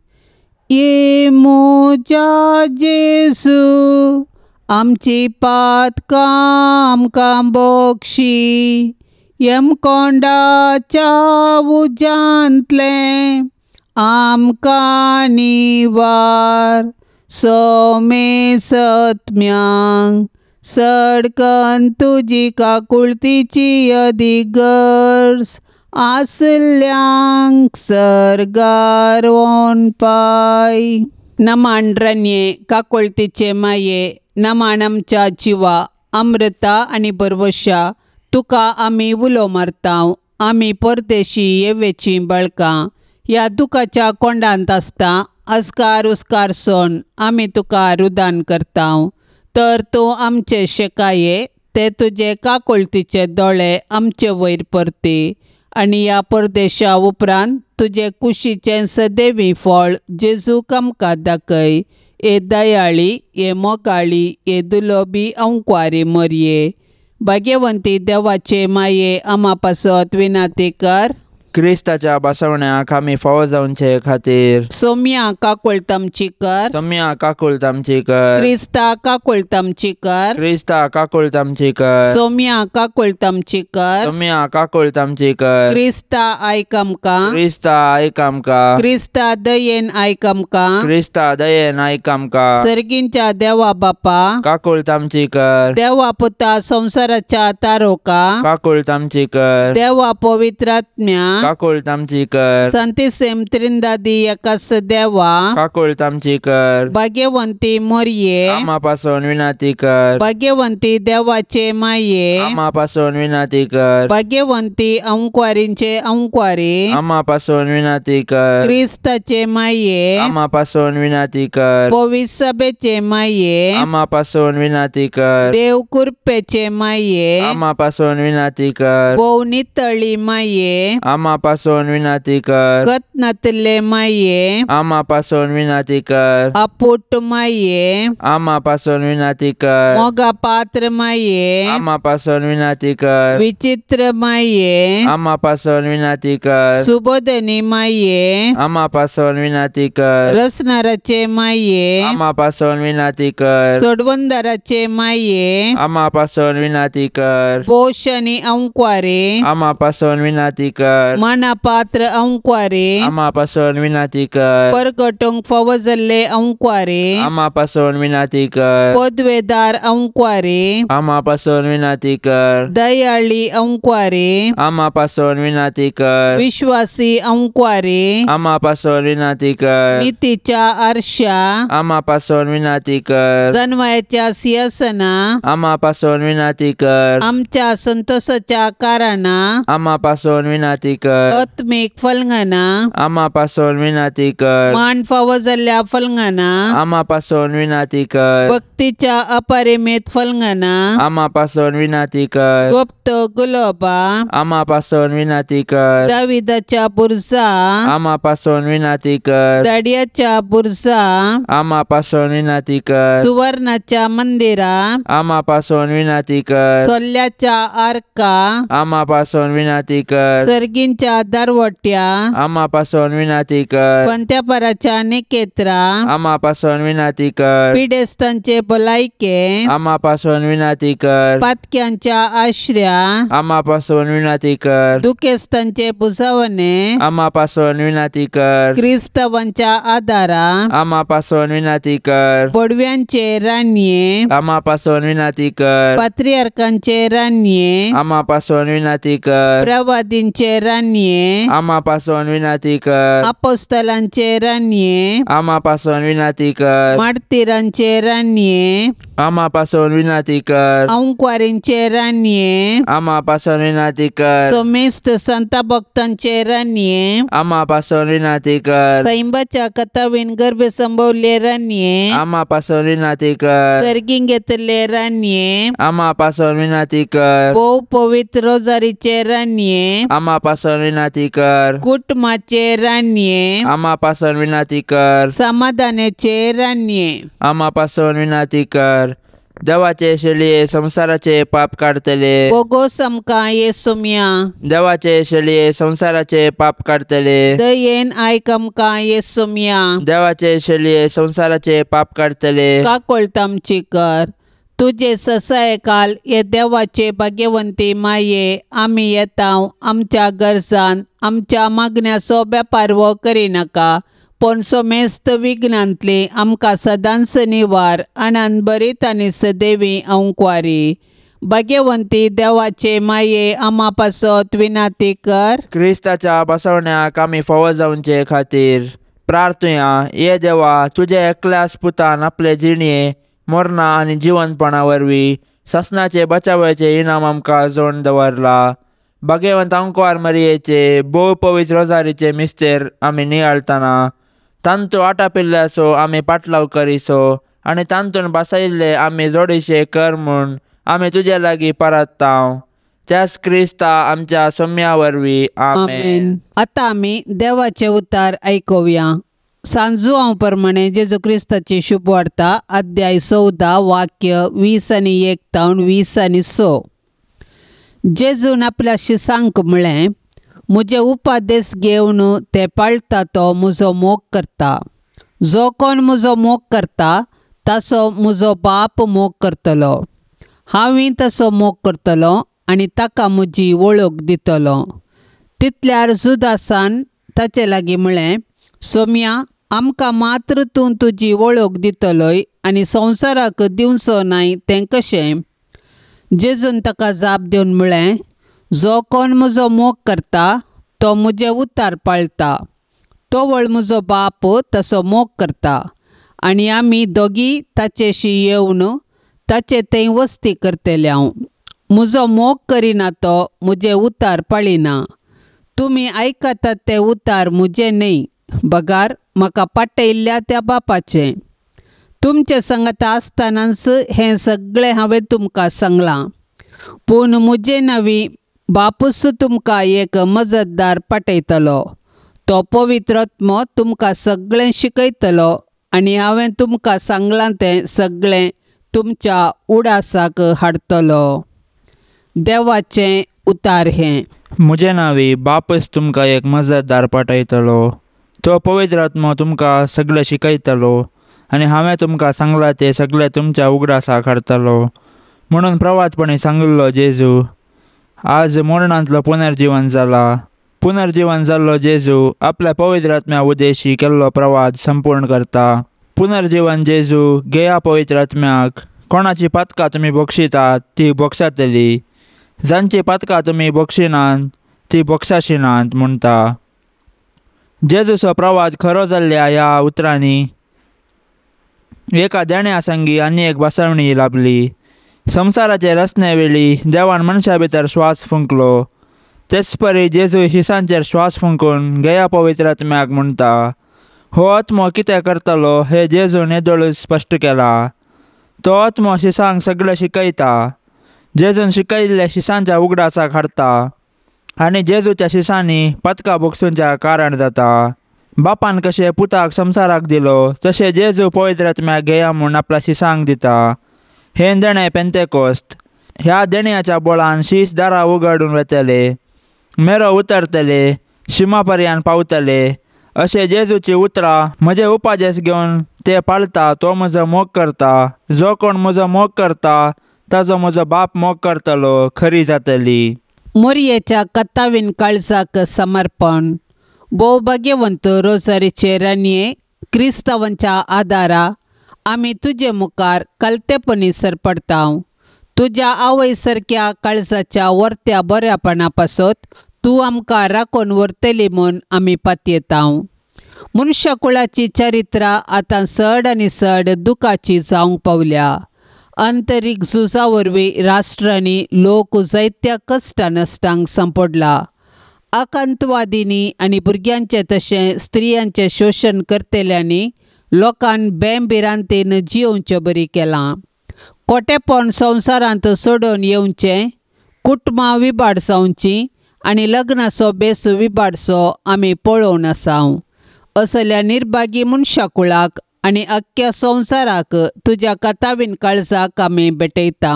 ये म्हज्या जेजू आमची पातकां आमकां बक्षी, यमकोंडाच्या उज्यांतलें आमकां निवार, सोमे सत्म्यांक सडकन तुजी काकुळतीची अदीक गरज आसल्यांक सर्गार पाय. नमान रनये काकुळतीचे माये, नमान आमच्या जिवा अमृता आनी बरवशा, तुका आमी उलो मारतांव. आमी परदेशी येवेचीं बळकां ह्या दुखाच्या कोंडांत आसता अस्कार उस्कार सोन आमी तुका रुदान करतांव. तर तूं आमचे शेकाये ते तुजे काकुळतीचे दोळे आमचे वयर परती आनी ह्या परदेशा उपरांत तुजे कुशीचें सदैवी फळ जेजूक आमकां दाखय. ए दयाळी, ए मोगाळी, ए दुलोबी अंकवारी मरये, भाग्यवंती देवाचे माये आमा पासत विनंती कर. क्रिस्ताच्या बसवण्याक आमी फावो जावचे खातीर सोम्या काकुळट आमची कर, सोम्या काकुळट आमची कर, क्रिस्ता काकुळट आमची कर, क्रिस्ता काकुळट आमची कर, सोम्या काकुळट आमची कर, सोम्या काकुळट आमची कर, क्रिस्ता आयक आमकां, क्रिस्ता आयक आमकां, क्रिस्ता दयेन आयक आमकां, क्रिस्ता दयेन आयक आमकां, सर्गींच्या देवा बापा काकुळट आमची कर, देवा पुता संवसाराच्या तारोका काकुळट आमची कर, देवा पवित्रात्म्या काकुळट आमची कर। संतिसेम त्रिंदादी एकास देवा काकुळट आमची कर। भाग्यवंती मोरये आमा पासून विनंती कर। भाग्यवंती देवाचे माये आमा पासून विनंती कर। भाग्यवंती अंकवारींचे अंकवारी आमा पासून विनंती कर। क्रिस्ताचे माये आमा पासून विनंती कर। पवित्र सभेचे माये आमा पासून विनंती कर। देव कृपेचे माये आमा पासून विनंती कर। भोवनितळी माये आमा पासून विनंती कर। कतनातले माये आमा पासून विनंती कर। अपुट माये आमा पासून विनंती कर। मोगा पात्र माये आमा पासून विनंती कर। विचित्र माये आमा पासून विनंती कर। सुबोधनी माये आमा पासून विनंती कर। रसनाराचे माये आमा पासून विनंती कर। सोडवंदाराचे माये आमा पासून विनंती कर। पोषणी अंकवारे आमा पासून विनंती कर। मानापात्र अंकवारे आमा पासून विनंती कर। परगटूंक फावो जाल्ले अंकवारे आमा पासून विनंती कर। पदवेदार अंकवारे आमा पासून विनंती कर। दयाळी अंकवारे आमा पासून विनंती कर। विश्वासी अंकवारे आमा पासून विनंती कर। नीतीच्या आरशा आमा पासून विनंती कर। जनवायाच्या सिंहासना आमा पासून विनंती कर। आमच्या संतोषाच्या कारणा आमा पासून विनंती कर। आत्मिक फलंगना आमा पासून विनंती कर। मान फावो जाल्ल्या फलंगना आमा पासून विनंती कर। भक्तीच्या अपरिमित फलंगना आमा पासून विनंती कर। गुप्त गुलोबा आमा पासून विनंती कर। दाविदाच्या बुरजा आमा पासून विनंती कर। दाडियाच्या बुरजा आमा पासून विनंती कर। सुवर्णाच्या मंदिरा आमा पासून विनंती कर। सोल्ल्याच्या आर्का आमा पासून विनंती कर। सर्गींच्या दरवट्या आमा पासून विनंती कर। पंत्यापराच्या निकेत्रा आमा पासून विनंती कर। पिडेस्तांचे भलायके आमा पासून विनंती कर। पातक्यांच्या आश्र्या आमा पासून विनंती कर। दुखेस्तांचे पुजवणे आमा पासून विनंती कर। क्रिस्तावांच्या आदारा आमा पासून विनंती कर। पडव्यांचे राणये आमा पासून विनंती कर। पात्रियार्कांचे राणये आमा पासून विनंती कर। प्रवादींचे राणये आमा पासून विनंती कर। अपोस्तलांचे राणये आमा पासून विनंती कर। मार्तीरांचे राणये आमा पासून विनंती कर। अंकवारींचे राणये आमा पासून विनंती कर। समेस्त संत भक्तांचे राणये आमा पासून विनंती कर। सैंबाच्या कथावीन गर्भ संभवले राणये आमा पासून विनंती कर। सर्गीं घेतले राणये आमा पासून विनंती कर। भोव पवित्र रोजारीचे राणये आमा पासून विनंती कर। कुटुंबाचे राणये आमा पासून विनंती कर। समाधानाचे राणये आमा पासून विनंती कर। देवाचे शेळये संसाराचे पाप काडतले बोगोस आमकां येसुम्या देवाचे शेळये संसाराचे पाप काडतले दयेन आयक आमकां येसुम्या देवाचे शेळये संसाराचे पाप काडतले काकोळत आमची कर। तुजे ससायकाल हे देवाचे भाग्यवंती माये आमी येता आमच्या गरजान आमच्या मागण्याचो बेपारवो करिनाका पूण समेस्त विघ्नांतली आमकां सदांच निवार आनंद बरीत आनी सदैवी अंकवारी। भाग्यवंती देवाचे माये आमा पासत विनाती कर। क्रिस्ताच्या बसवण्याक आमी फावो जावचे खातीर प्रार्थुया। ये देवा, तुज्या एकल्याच पुतान आपले जिणये मरणा आनी जिवनपणा वरवीं सासणाचे बचावाचे इनाम आमकां जोडून दवरला। भाग्यवंत अंकवार मरियेचे भोव पवित्र रोजारीचे मिस्तेर आमी नियाळतना तांतू आटापिल्ल्याचो आमी पाटलाव करिसो आनी तांतून बसयिल्ले आमी जोडीशे कर म्हूण आमी तुजे लागीं परत्तांव। त्याच क्रिस्ता आमच्या सोम्या वरवीं आमेन। आतां आमी देवाचे उतार आयकुया। सांजू हांव प्रमाणे जेजू क्रिस्ताची शुभ वार्ता अध्याय 14 वाक्य 20 आनी 1 तावन 20 आनी 6। जेजून आपल्या शिसांक म्हळें, म्हजे उपदेश घेवन ते पाळटा तो म्हजो मोग करता। जो कोण म्हजो मोग करता ताचो म्हजो बाप मोग करतलो, हांवूय ताचो मोग करतलो आनी ताका म्हजी वळख दितलो। तितल्यार जुदासान ताचे लागीं म्हळें, सोम्या, आमकां मात्र तूं तुजी वळख दितलोय आनी संवसाराक दिवचो नाय तें कशें? जेजून ताका जाप दिवन म्हळें, जो कोण म्हजो मोग करता तो म्हजें उतार पाळटा. तोवळ म्हजो बाप तसो मोग करता आनी आमी दोगी ताचेशी येवन ताचे थंय वस्ती करतले हांव. म्हजो मोग करिना तो म्हजें उतार पाळिना. तुमी आयकतात ते उतार म्हजें न्हय, बगार म्हाका पाटयल्ल्या त्या बापाचें. तुमचे संगता आसतनाच हें सगळें हांवें तुमकां सांगलां. पूण म्हजे नवी बापूच तुमकां एक मजतदार पाटयतलो. तो पवित्र आत्मो तुमकां सगळें शिकयतलो आनी हांवें तुमकां सांगलां तें सगळें तुमच्या उडासाक हाडटलो. देवाचें उतार हें. म्हजे नांवी बापच तुमकां एक मजतदार पाटयतलो. तो पवित्र आत्मो तुमकां सगळें शिकयतलो आनी हांवें तुमकां सांगलां तें सगळें तुमच्या उगडासाक हाडटलो. म्हणून प्रवादपणी सांगिल्लो जेजू आज मरणांतलो पुनर्जीवन जाला. पुनर्जीवन जाल्लो जेजू आपल्या पवित्र आत्म्या उद्देशी केल्लो प्रवाद संपूर्ण करता. पुनर्जीवन जेजू घेया पवित्र आत्म्याक. कोणाची पातकां तुमी बक्षितात ती बक्षातली, जांची पातकां तुमी बक्षिनात ती बक्षाशिनात म्हणटा. जेजूचो प्रवाद खरो जाल्ल्या ह्या उतरांनी एका देण्या संगी आनी एक बसवणी लाभली. संवसाराचे रचने वेळी देवान मनशा भितर श्वास फुंकलो, तेच परी जेजू शिसांचेर श्वास फुंकून घेया पवित्र आत्म्याक म्हणटा. हो आत्मो कितें करतलो हें जेजून येदोळूच स्पश्ट केलां. तो आत्मो शिसांक सगळें शिकयता. जेजून शिकयल्ले शिसांच्या उगडासाक हाडटा आनी जेजूच्या शिसांनी पातकां भोगसूंच्या कारण जाता. बापान कशें पुताक संवसाराक दिलो तशें जेजू पवित्र आत्म्याक घेया म्हूण आपल्या शिसांक दिता. हें देणें पेंतेकोस्त. ह्या देण्याच्या बळान शीस दारां उगडून वतले, मेरो उतरतले, शिमा पर्यान पावतले अशें जेजूची उतरां म्हजे उपादेस घेवन ते पाळता तो म्हजो मोग करता. जो कोण म्हजो मोग करता ताजो म्हजो बाप मोग करतलो खरी जातली. मोरयेच्या कत्तावीन काळजाक समर्पण. भोव भाग्यवंत रोजारीचे राणये, क्रिस्तांवांच्या आदारा आमी तुजे मुखार कलतेपणी सरपडटा. तुज्या आवय सारक्या काळजाच्या वर्त्या बऱ्यापणा पासत तूं आमकां राखून व्हरतली म्हूण आमी पातयेता. मनशाकुळाची चरित्रां आतां चड आनी चड दुखाची जावंक पावल्या. अंतरीक झुजा वरवीं राष्ट्रांनी लोक जायत्या कश्टा नश्टांक सांपडला. आकांतवादींनी आनी भुरग्यांचें तशें स्त्रियांचें शोशण करतल्यांनी लोकान बेंभिरांतेन जियोवचें बरी केलां. कोटेपण संवसारांत सोडून येवचें, कुटुंबां विबाड जावचीं आनी लग्नाचो बेस विबाडचो आमी पळोवन आसा. असल्या निर्भागी मनशाकुळाक आनी अख्ख्या संवसाराक तुज्या कथावीन काळजाक आमी भेटयता.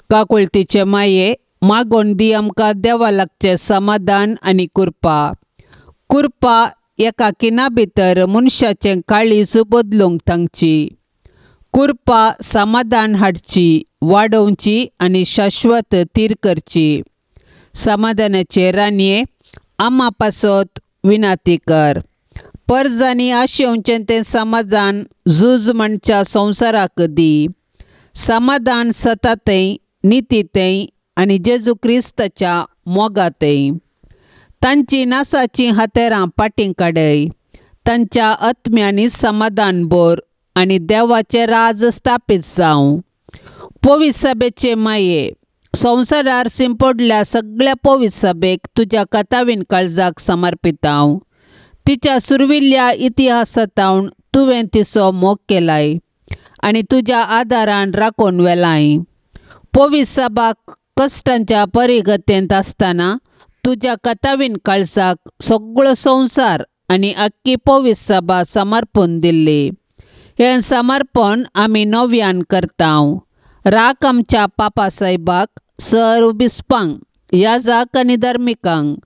काकुळतीचे माये मागोवन दी आमकां देवा लागचें समाधान आनी कृपा. कृपा एका खिणा भितर मनशाचें काळीज बदलूंक तांची. कृपा समाधान हाडची, वाडोवची आनी शाश्वत थीर करची. समाधानाचे राणये आमा पासत विनाती कर. परजांनी आशेवचें तें समाधान झूज म्हणच्या संवसाराक दी. समाधान सतातय, नितीतय आनी जेजू क्रिस्ताच्या मोगातय. तांची नासाचीं हातेरां पाटीं काडय. तांच्या आत्म्यांनी समाधान भर आनी देवाचें राज स्थापीत जावं. पवित्र सभेचे माये, संवसारार शिंपडल्या सगळ्या पवित्र सभेक तुज्या कथावीन काळजाक समर्पितांव. तिच्या सुरविल्ल्या इतिहासांतावन तुवें तिचो मोग केलाय आनी तुज्या आदारान राखून व्हेलाय. पवित्र सभा कश्टांच्या परिगतेंत आसतना तुज्या कथावीन काळजाक सगळो संवसार आनी आख्खी पवित्र सभा समर्पून दिल्ली. हें समर्पण आमी नव्यान करता. राख आमच्या पापा साहेबाक, सर्व बिस्पांक, याजाक आनी धर्मिकांक,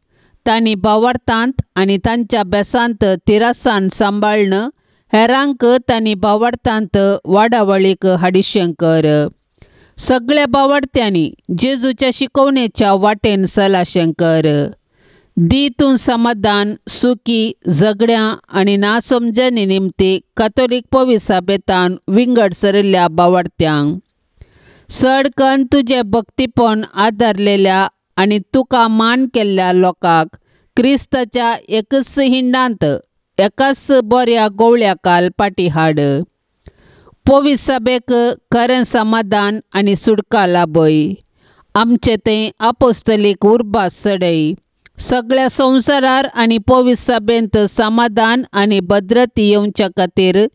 तांणी भावार्थांत आनी तांच्या बेसांत तिरासान सांबाळ्न हेरांक तांणी भावार्थांत वाडावळीक हाडिशें कर. सगळ्या भावार्थ्यांनी जेजूच्या शिकवणेच्या वाटेन चलाशें कर. दी तूं समाधान, सुखी, झगड्यां आनी नासमजणी निमती कथोलीक पवित्र सभेंतान विंगड सरिल्ल्या भावार्थ्यांक. चड कन्न तुजें भक्तीपण आदारलेल्या आनी तुका मान केल्ल्या लोकांक क्रिस्ताच्या एकच हिंडांत एकाच बऱ्या गोवळ्या काल पाटी हाड. पवित्र सभेक खरें समाधान आनी सुटका लाभय. आमचे तें आपोस्तलीक उर्बा चडय. सगळ्या संवसारार आनी पवित्र सभेंत समाधान आनी भद्रती येवच्या खातीर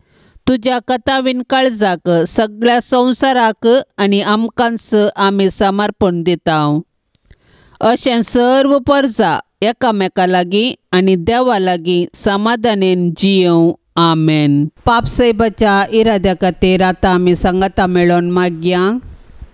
तुज्या कथावीन काळजाक सगळ्या संवसाराक आनी आमकांच आमी समर्पण दिता. अशें सर्व परजा एकामेका लागीं आनी देवा लागीं समाधानेन जियोवं. आमेन. पापसाहेबाच्या इराद्या खातीर आतां आमी सांगाता मेळोवन मागया.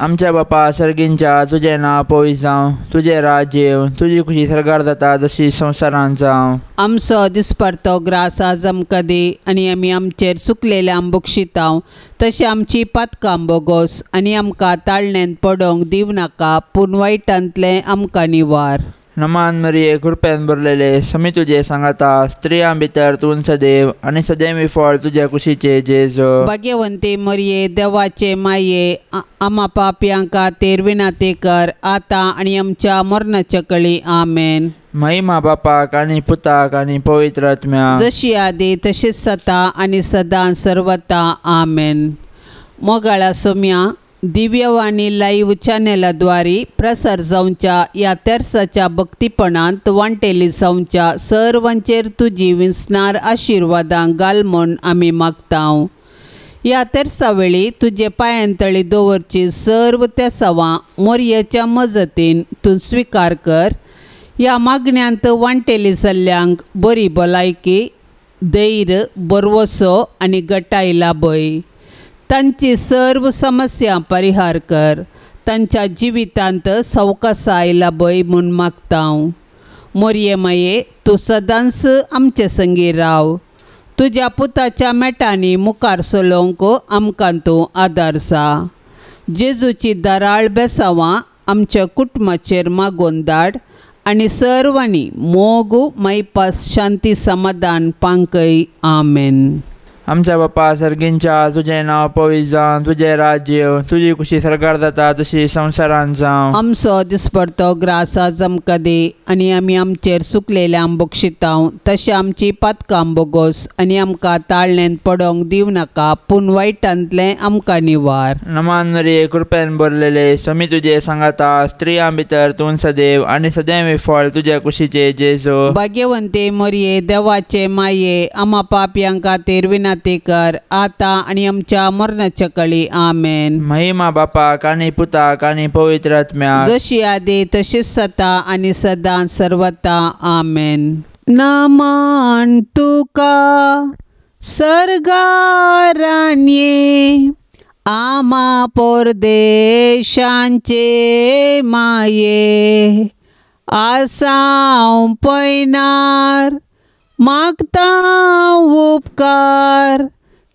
आमच्या बापा सर्गींच्या तुजें नांव पवित्र जावं, तुजें राज्य येवं, तुजी खुशी सर्गार जाता तशी संवसारांत जावं. आमचो दिसपडतो ग्रास आज आमकां दी आनी आमी आमचेर चुकलेल्यांक बक्षितांव तशें आमची पातकां बोगोस आनी आमकां ताळण्यांत पडोवंक दिवं नाका पूण वायटांतलें आमकां निवार. नमान मरिये कृपेन भरलेले समी तुजे सांगाता, स्त्रियां भितर तूं सदैव आनी सदैवी फळ तुज्या कुशीचे जेजू. भाग्यवंती मरिये देवाचे माये आमा पापयां खातीर विनंती कर आतां आनी आमच्या मरणाच्या कळी. आमेन. महिमा बापाक आनी पुताक आनी पवित्र आत्म्याक, जशी आदी तशीच सता आनी सदां सर्वता. आमेन. मोगाळा सोम्या दिव्यवाणी लाईव्ह चॅनलाद्वारे प्रसार जावच्या ह्या तेर्साच्या भक्तीपणांत वांटेली जावच्या सर्वांचेर तुजी विंचणार आशिर्वादां घाल म्हूण आमी मागता. ह्या तेर्सा वेळी तुजे पांयांतळी दवरची सर्व तेसावां मोरयेच्या मजतीन तूं स्विकार कर. ह्या मागण्यांत वांटेली जाल्ल्यांक बरी भलायकी, धैर्य, भरवसो आनी गटाय लाभय. तांची सर्व समस्या परिहार कर. तांच्या जिवितांत सवकासाय लाभय म्हूण मागता. मोरये माये तूं सदांच आमचे संगी राव. तुज्या पुताच्या मेटांनी मुखार चलोवंक आमकां तूं आदार जा. जेजूची दराळ बेसावां आमच्या कुटुंबाचेर मागोवन धाड आनी सर्वांनी मोग मायपास शांती समाधान पांकय. आमेन. आमच्या बापा सर्गींच्या तुजें नांव पवित्र जावं, तुजें राज्य येवं, तुजी खुशी सर्गार जाता तशी संवसारांत जावं. आमचो दिसपडतो ग्रास आज आमकां दी आनी आमी आमचेर चुकलेल्यांक बक्षितांव तशें आमची पातकां बोगोस आनी आमकां ताळण्यांत पडोवंक दिवं नाका पूण वायटांतलें आमकां निवार. नमान मरिये कृपेन भरलेले समी तुजे सांगाता, स्त्रियां भितर तूं सदैव आनी सदैव फळ तुज्या कुशीचे जेजू. भाग्यवंती मरिये देवाचे माये आमा पापयां खातीर विनंती कर आतां आनी आमच्या मरणाच्या कळी. आमेन. महिमा बापाक आनी पुताक आनी पवित्र आत्म्याक, जशी आदी तशीच सता आनी सदां सर्वता. आमेन. नमन तुका सर्गारान्ये आमा परदेशांचे माये आसाव पयनार मागता उपकार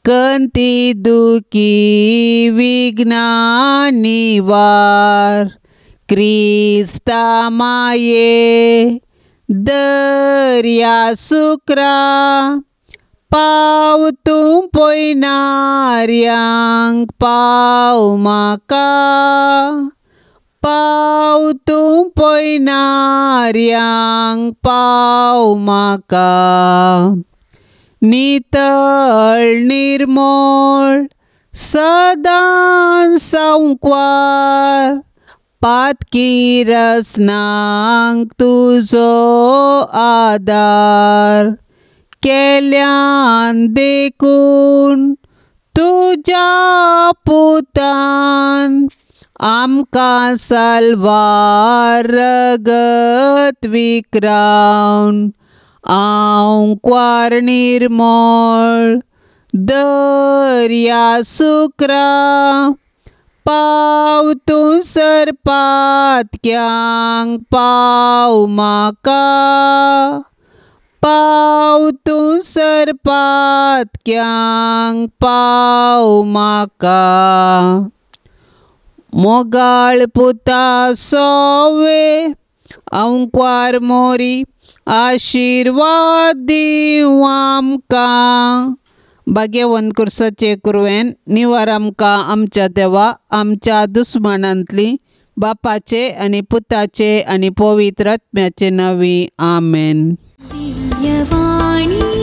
कंती दुखी विघ्ना निवार. क्रिस्ता माये दर्या सुक्रा पाव तूं पयनार्यांक पाव म्हाका, पाव तूं पयनार्यांक पाव म्हाका. नितळ निर्मळ सदां संकवार पातकी रसनांक तुजो आदार केल्यान देखून तुज्या पुतान आमकां साल्वार रगत विक्रावन. आंकवार निर्मळ दर्या सुक्रा पाव तूं सरपातक्यांक पाव म्हाका, पाव तूं सरपातक्यांक पाव म्हाका. मोगाळ पुता सोवे आंकवार मोरी आशिर्वाद दिवं आमकां. भाग्यवंत कुर्साचे कुरवेन निवार आमकां आमच्या देवा आमच्या दुस्मानांतली बापाचे आनी पुताचे आनी पवित्र आत्म्याचे नांवी आमेन. दिव्यवाणी.